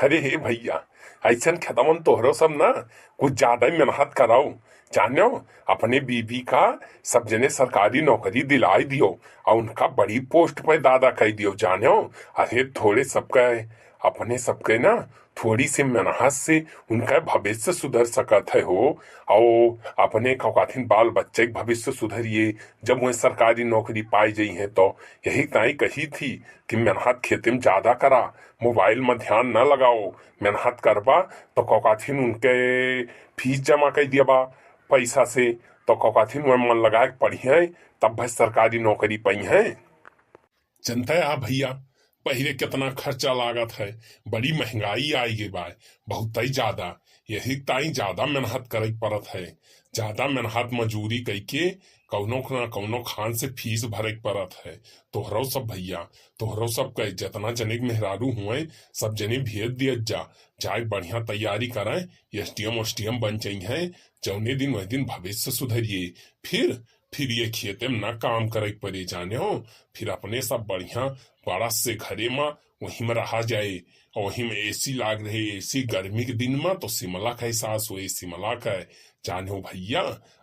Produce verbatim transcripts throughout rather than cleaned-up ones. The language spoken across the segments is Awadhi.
अरे हे भइया, अइसन खेतवन तोहरो सब ना कुछ ज्यादा ही मेहनत कराओ, जान्यो, अपने बीबी का सब जने सरकारी नौकरी दिलाइ दियो अउ उनका बड़ी post पे दादा कइ दियो, जान्यो। अरे थोड़े सबके, अपने सबके ना थोड़ी सी मेहनत से उनका भविष्य सुधर सकत है हो, अउ अपने का कहथिन बाल बच्चे के भविष्य सुधरिए, जब वह सरकारी नौकरी पाइ जइहैं तो। यही ताई कही थी कि मेहनत खेते में ज्यादा करा, mobile में ध्यान न लगाओ, मेहनत करबा तो का कहथिन उनके fees जमा कइ दियबा पैसा से, तो का कहथिन वह मन लगाए के पढ़िहैं, तब भाई सरकारी नौकरी पइहैं। जनता है भइया, पहिरे केतना खर्चा लागत है, बड़ी महंगाई आइ गइ बा, बहुत ही ज्यादा। यही ताई ज्यादा मेहनत करे के पड़त है, ज्यादा मेहनत मजूरी कइके कउनो न कउनो खान से fees भरे के पड़त है। तोहरो सब भइया, तोहरो सब के जेतना जने के मेहरारू हुए, सब जने भेज दियत जा, जाए बढ़िया तैयारी करें, SDM ओएसडीएम बन जइहैं, जौने दिन वही दिन भविष्य सुधरिए। फिर, फिर ये खेते में ना काम करे के पड़े, जान्यो, फिर अपने सब बढ़िया बड़ा से घरे में वही में रहा जाए, अउ वही में AC लाग रहे, AC गर्मी के दिन में तो सिमला का एहसास होए, सिमला का, जान्यो भइया,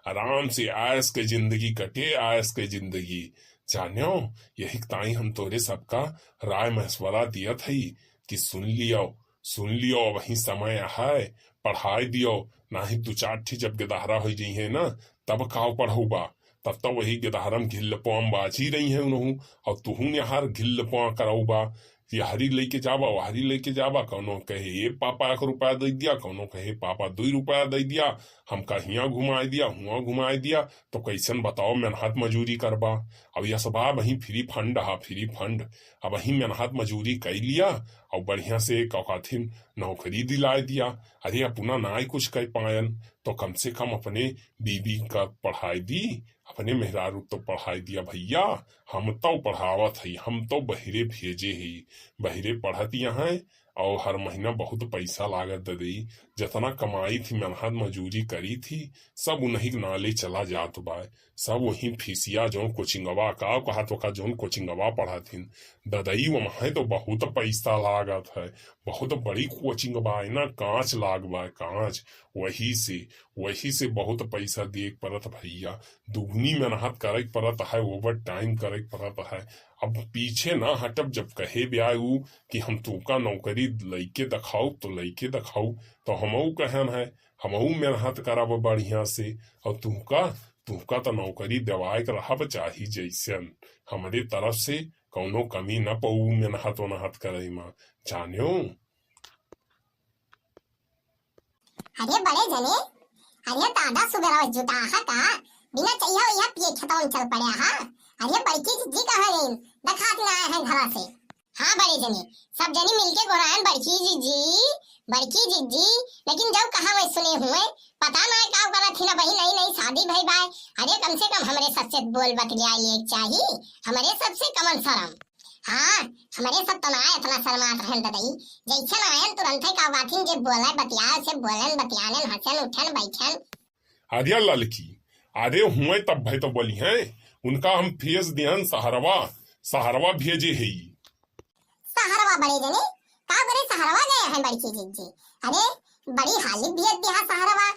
आराम से आयस के जिंदगी कटे, आयस के जिंदगी, जान्यो। यही ताई हम तोरे सबका राय मशवरा दियत हई कि सुन लियो, सुन लियो, अबहीं समय है, पढ़ाइ दियो, नाहीं दू चार ठी जब गेदहरा होइ जइहैं ना, तब काव पढ़उबा, तब तो वही गेदहरा में घिल्ल पोआ में बाजी रहिहैं उनहू, अउ तुहू निहार घिल्ल पोआ करउबा, यहरी लइके जाबा, वहरी लइके जाबा, कउनो कहे, "ए पापा, एक रुपया दइ दिया," कउनो कहे, "पापा, दुइ रुपया दइ दिया, हमका हियाँ घुमाइ दिया, हुआँ घुमाइ दिया," तो कइसन बताओ, मेहनत मजूरी करबा। अब यह सब अबहीं free fund हा, free fund। अबहीं मेहनत मजूरी कइ लिया अउ बढ़िया से का कहथिन नौकरी दिलाइ दिया। अरे अपना नाई कुछ कइ पायन तो कम से कम अपने बीबी का पढ़ाइ दी, अपने मेहरारू तो पढ़ाइ दिया भइया। हम तो पढ़ावत हई, हम तो बहिरे भेजे हई, बहिरे पढ़त यहाँ है। अउ हर महीना बहुत पैसा लागत ददई, जतना कमाई थी, मेहनत मजूरी करी थी, सब उन्हीं के नाले चला जात बा। सब वही फीसिया जौन कोचिंगवा का कहत ओका जौन कोचिंगवा पढ़ाथिन ददई, वहाँ तो बहुत पैसा लागत है, बहुत बड़ी कोचिंग बा ना, कांच लाग बा, कांच। वही से, वही से बहुत पैसा दिए के पड़त भइया, दुगनी मेहनत करे के पड़त है, overtime करे के पड़त है। अब पीछे ना हटब, जब कहे ब्याय ऊ कि हम तुमका नौकरी लइके देखाउब तो लइके देखाउब, तो हमऊ कहन है, हमऊ मेहनत करब बढ़िया से, अउर तुमका, तुमका तो नौकरी देवाए के रहब चाही, जैसन हमरे तरफ से कौनो कमी न पऊ मेहनत ओनहत करे मा, जान्यो। अरे बड़े जने, अरे दादा सुबेरवा जुटा हा का? बिना चइहा उइहा पिए खेतवन चल पड़े हा। अरे बड़की जिज्जी कहाँ गइन? देखात ना आए हैं घरा से। हाँ बड़े जने, सब जने मिलके गोहरायन बड़की जिज्जी, बड़की जिज्जी, लेकिन जब कहाँ वै सुने हुए, पता ना का करत ही ना, वही नई नई शादी भई बाय। अरे कम से कम हमरे सबसे बोल बतियाए के चाही, हमरे सबसे कमन शरम। हाँ, हमरे सब तो ना एतना शर्मात रहन ददई, जैसन आयन तुरंते का बाथिन जे बोले बतियाए से बोलन बतियानन हंसन उठन बैठन। अरे ललकी, अरे हुए तब भाई तो बोली हैं, उनका हम भेज दिहन सहरवा, सहरवा भेजे है। सहरवा बड़े जने, का करे सहरवा गए हैं बड़की जिज्जी? अरे बड़ी हाली भेज दिया सहरवा।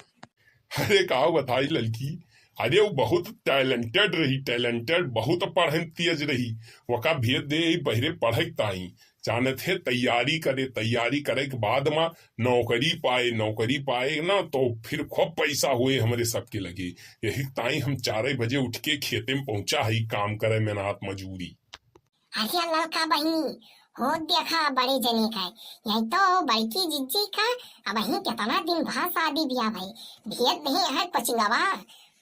अरे का बताई ललकी, अरे वो बहुत talented रही, talented, बहुत पढ़े में तेज रही। वका भेज दे बहिरे पढ़े के ताई, जानत है तैयारी करे, तैयारी करे के बाद मा नौकरी पाए, नौकरी पाए ना तो फिर खूब पैसा हुए हमरे सबके लगे। यही ताई हम चारे बजे उठ के खेते में पहुंचा है काम करे, मेहनत मजूरी। अरे ललका बहिनी, हो देखा बड़े जने का, यही तो बड़की जिज्जी का, अबहीं केतना दिन भा शादी बियाह भई, भेज दिहे है कोचिंगवा,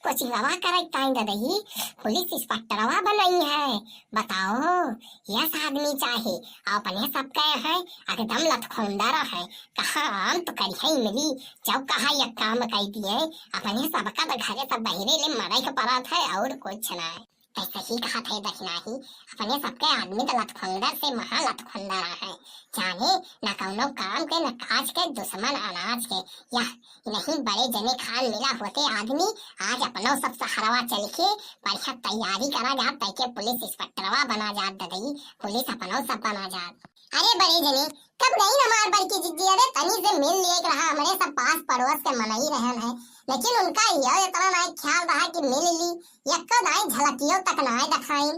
कोचिंगवा करे ताई ददई, पुलिस इंस्पेक्टरवा बनई है। बताओ, यस आदमी चाहे, अपने सब कहे है, एकदम लतखोंदर है, कहाँ आम तो करिया इमली, जब कहा यह काम कई दिए, अपने सबका तो घरे सब बहिरे ले मरे के पड़त है और कुछ ना है। तै सही कहत है दखिनाही, अपने सबके आदमी तो लतखोंदर से महा लतखोंदर है। जाने न कौनो काम के, न काज के, दुश्मन अनाज के। यह नहीं बड़े जने खान मिला होते आदमी, आज अपनो सब सहरवा चल के बढ़िया तैयारी करा जात, तैके पुलिस इंस्पेक्टरवा बना जात ददई, पुलिस अपनो सब बना जात। अरे बड़े जने, कब गई हमार बड़की जिज्जी? अरे तनी से मिल लिए रहा, हमरे सब पास पड़ोस के मनई रहन है, लेकिन उनका यह इतना नाई ख्याल रहा कि मिल ली, यक्को नाई झलकियो तक नाई दिखाई।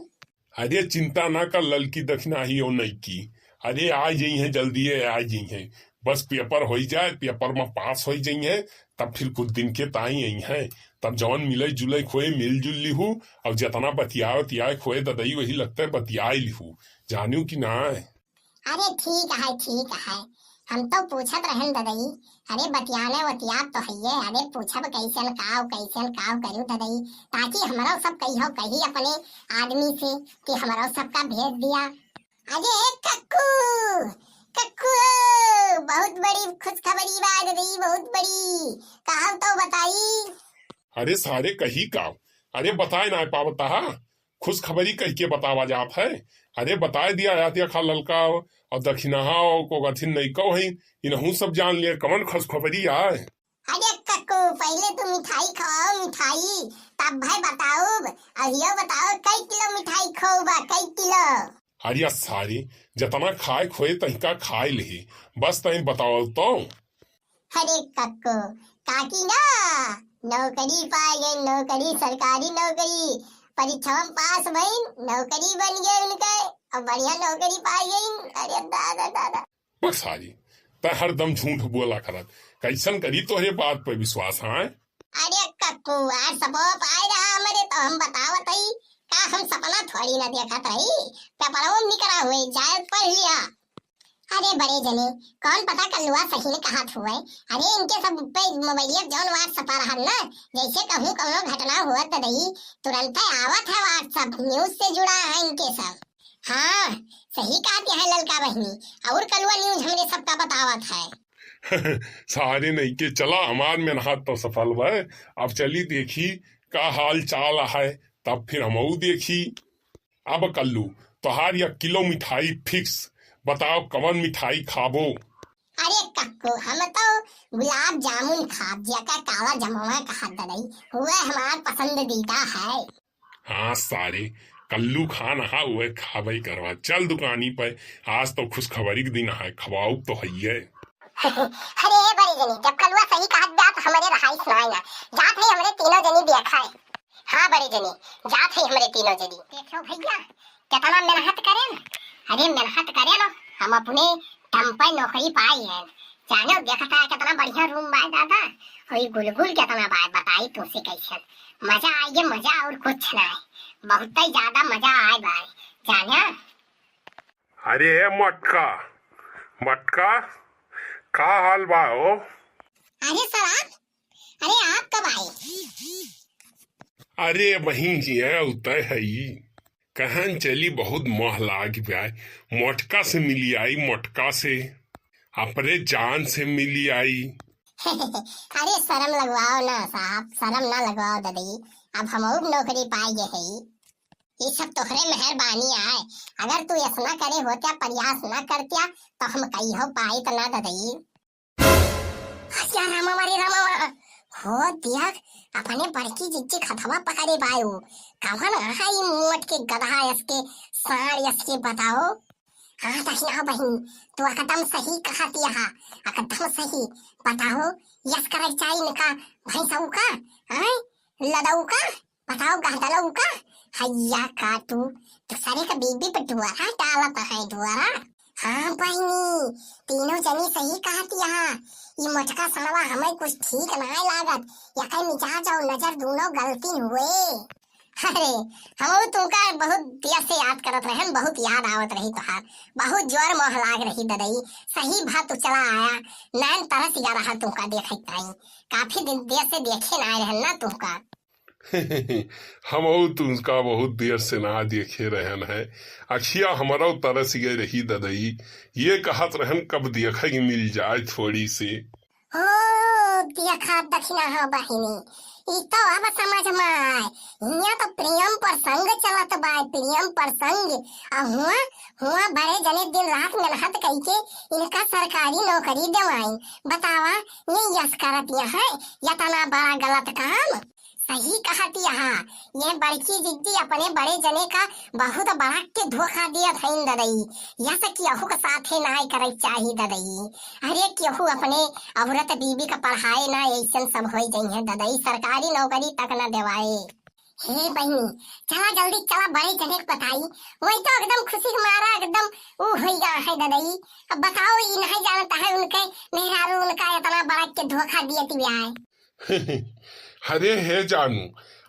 अरे चिंता ना कर ललकी, दखिनहा ही और नईकी। अरे आ जइहैं, जल्दी आ जइहैं, बस पेपर होई जाए, पेपर में पास होई जइहैं, तब फिर कुछ दिन के ताई अइहैं, तब जवन मिले जुले खोए मिलजुल लिहू, और जितना बतियाए उतियाए खोए ददई वही लगते बतियाए लिहू, जानियो कि ना। अरे ठीक है, ठीक है, हम तो पूछत रहन ददई। अरे बतियाने वतियात तो हइये, अरे पूछब कैसन काव, कैसन काव करू ददई, ताकि हमरो सब कहियो कही अपने आदमी से कि हमरो सबका भेज दिया। अरे कक्कू, कक्कू, बहुत बड़ी खुशखबरी बा ददई, बहुत बड़ी। कहा तो बताई। अरे सारे कही काव, अरे बताए ना पावता हा, खुशखबरी कह के बतावा जात है। अरे बताए दिया, या देखा ललका और दखिनहा और को गथिन नईको है, इनहू सब जान ले कवन खुशखबरी आए। अरे कक्कू, पहिले तू मिठाई खवाओ, मिठाई, तब भाई बताउब, अहियो बताओ, कई किलो मिठाई खोबा, कई किलो? अरे सारे, जतना खाए खोए तहिका खाए लिही, बस तहीं बताओ तो। अरे कक्कू, काकी ना नौकरी पाए गई, नौकरी, सरकारी नौकरी, परीक्षा में पास भइन, नौकरी बन गई उनके, अब बढ़िया नौकरी पाए गई। अरे दादा, दादा। बस सारी, तै हरदम झूठ बोला करत, कैसन करी तोहरे बात पे विश्वास, हाँ? अरे कक्कू, आज सबो पाए रहा हमरे, तो हम बतावत हई, का हम सपना थोड़ी ना देखत हई, पेपरवा में निकरा हुए, जाए पढ़ लिया। अरे बड़े जने, कौन पता कल्लुआ सही में कहत हुए। अरे इनके सब पे मोबाइलिया जौन WhatsApp आ रहल ना, जैसे कहूँ कौनो घटना हुआ तो दई, तुरंत आवत है WhatsApp, news से जुड़ा है इनके सब। हाँ, सही कहत है ललका बहिनी, और कल्लुआ news हमरे सबका बतावत है। सारे नहीं के चला, हमार मेहनत तो सफल भय। अब चली देखी का हाल चाल है, तब फिर हमहू देखी। अब कल्लू, तोहार या किलो मिठाई fix, बताओ कवन मिठाई खाबो? अरे कक्कू, हम तो गुलाब जामुन खाब, जेका काला जमवा कहत ददई, वह हमार पसंदीदा है। हाँ सारे, कल्लू खान हा वह खाबे करवा। चल दुकानी पे, आज तो खुशखबरी के दिन है, खवाऊ तो हइये। अरे बड़े जनी, जब कल्लुआ सही कहत बा तो हमरे रहाई सुनाई ना, जात है हमरे तीनों जनी देखा है। हाँ बड़े जनी, जात है हमरे तीनों जनी। देखो भैया, कितना मेहनत करे न। अरे मेहनत करे न, हम अपने दम पे नौकरी पाई है। जानो देखता है कितना बढ़िया room बा दादा, और ये गुलगुल कितना बा, बताई तुमसे कैसन मजा आए, ये मजा और कुछ ना है, बहुत ही ज्यादा मजा आए बा, जाना। अरे ए मटका, मटका, का हाल बा हो? अरे सर आप, अरे आप कब आए? अरे वहीं जी है, उतय है ई। कहन चली बहुत मोह लाग जाए, मोटका से मिली आई, मोटका से, अपने जान से मिली आई। अरे शर्म लगवाओ ना साहब, शर्म ना लगवाओ ददई, अब हमहू नौकरी पाए गए है। ये सब तोहरे मेहरबानी आए, अगर तू ऐसा ना करे होत्या, प्रयास ना करत्या, तो हम कहियो पाइत ना ददई। या रामा रे रामा, हो देख, अपने बड़की जिज्जी खतवा पकड़े बायू। कवन आहा ई मोट के गधा यस के, साँड़ यस के बताओ। हाँ दखिनहा बहिन, तू एकदम सही कहत हा, एकदम सही। बताओ, यस करे चाही इनका भैंसऊ का, हैं? लदऊ का? बताओ गहदलऊ का? हैया काटू, दूसरे का बीबी पे डुअरा डालत है डुअरा। हाँ बहिनी, तीनों जनी सही कहत हा। ई मोटका सड़वा हमें कुछ ठीक नाय लागत। यके मिजाज और नजर दोनों गलती हुए। अरे, हम तुमका बहुत देर से याद करत रहन, बहुत याद आवत रही तोहार, बहुत जोर मोह लाग रही ददई। सही बात तू चला आया, नैन तरस गया रहा तुमका देखे ताई। काफी दिन देर से देखे ना रहन ना तुमका। हमहू तुमका बहुत देर से ना देखे रहन है। अखिया हमरो तरस गए रही ददई, ये कहत रहन कब देखे के मिल जाए थोड़ी से। ओ, देखा दखिनहा बहिनी, ई तो अब समझ में आए। हियां तो प्रेम प्रसंग चलत बा, प्रेम प्रसंग। आ हुआ, हुआ बड़े जने दिन रात मेहनत कइके इनका सरकारी नौकरी देवाई। बतावा, ये यस करत है, यतना बड़ा गलत काम। सही कहत अहा, ये बड़की जिज्जी अपने बड़े जने का बहुत बड़ा के धोखा दियत हईन ददई। यस केहू के साथे नाय करे चाही ददई। अरे केहू अपने औरत बीबी का पढ़ाए ना, ऐसन सब होई जइहें ददई, सरकारी नौकरी तक ना देवाए। हे बहिनी, चला जल्दी चला, बड़े जने के बताई, वही तो एकदम खुशी के मारा एकदम ऊ होई गा है ददई। अब बताओ, ई नहीं जानता है उनके मेहरारू उनका इतना बड़ा के धोखा दियत बिया है। अरे हे जानू,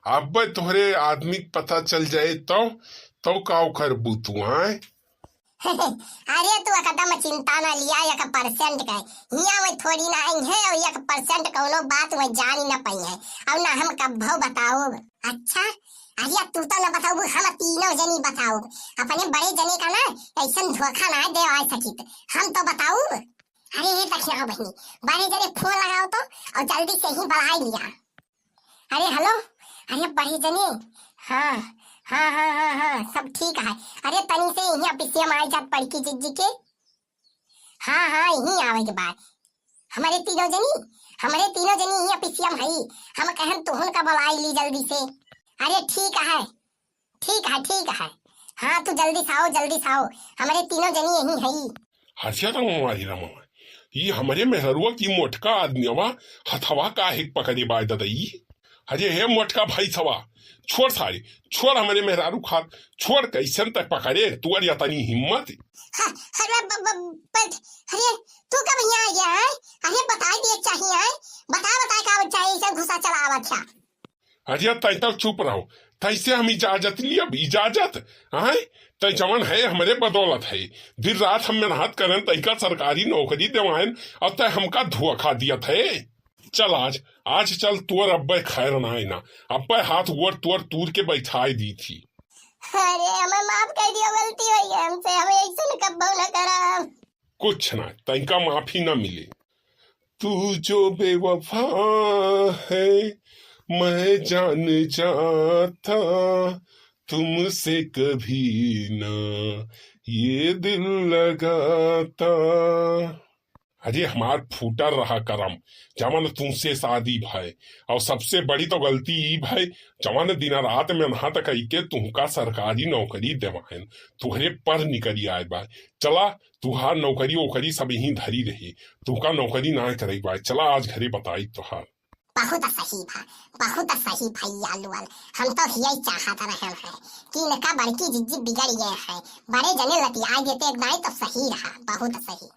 अब तोहरे आदमी के पता चल जाए तो, तो का करबू तू, आय? अरे तू एकदम चिंता ना लिया, एक परसेंट का हिया वही थोड़ी ना आई है, और एक परसेंट कौनो बात वही जान ही ना पाई है, और ना हम कब्बो बताओ। अच्छा, अरे तू तो ना बताओ, हम तीनों जनी बताओ, अपने बड़े जने का ना ऐसन धोखा ना दे आ सकित, हम तो बताओ। अरे ये तक यहाँ बहिनी, बड़े जने फोन लगाओ तो, और जल्दी से ही बुलाई लिया। अरे हेलो, अरे बड़े जने, हाँ, हाँ, हाँ, हाँ, हाँ, सब ठीक है। अरे तनी से यहीं ऑफिसिया में आई जात बड़की जिज्जी के। हाँ, हाँ, यहीं आवे के बाद। हमारे तीनों जनी, हमारे तीनों जनी यहीं ऑफिसिया में हई। हम कहन तुहन का बुलाई ली जल्दी से। अरे ठीक है, ठीक है, ठीक है। हाँ, तू जल्दी से आओ, जल्दी से आओ। हमारे तीनों जनी यहीं हई। हसिया तो हमारी रमवा, ई हमरे मेहरुआ की मोटका आदमियवा हथवा काहे पकड़े बाय ददई? अरे हे मोटका भैंसवा, छोड़ सारे, छोड़ हमरे मेहरारू खात, छोड़, कैसन तक पकड़े तोर यतनी हिम्मत? ह-, अरे ब-, ब-, ब-, अरे तू कब यहाँ आ गया है? अरे बताई दिए चाहिए है, बता बता का चाहिए, ऐसे घुसा चला आवत है। अरे तै तो चुप रहो, तैसे हम इजाजत लियब, इजाजत, हैं? तै जवन है हमरे बदौलत है, दिन रात हम मेहनत करन, तैका सरकारी नौकरी देवाएन, और तै हमका धोखा दियत है। चल आज, आज चल तोर अब्बे खैर ना है ना, अब्बे हाथ गोड़ तोर तूर के बैठाए दी थी। अरे हमें माफ कर दियो, गलती हुई है हमसे, हमें ऐसे कब्बो न करब। कुछ ना, तैका माफी ना मिले। तू जो बेवफा है, मैं जान जाता, तुमसे कभी ना ये दिल लगाता। अरे हमार फूटल रहा करम, जवन तुमसे शादी भय। और सबसे बड़ी तो गलती ई भय, जवन दिन रात मेहनत कइके तुमका सरकारी नौकरी देवाएन, तुहरे पर निकरी आए बा। चला, तुहार नौकरी ओकरी सब यहीं धरी रही, तुमका नौकरी ना करे बा। चला आज घरे बताई तुहार। बहुत सही भा, बहुत सही भैया लोल। हम तो यही चाहत रहन है कि इनका बड़की जिज्जी बिगड़ गए हैं, बड़े जने लतिया देते एक दाई तो सही रहा, बहुत सही।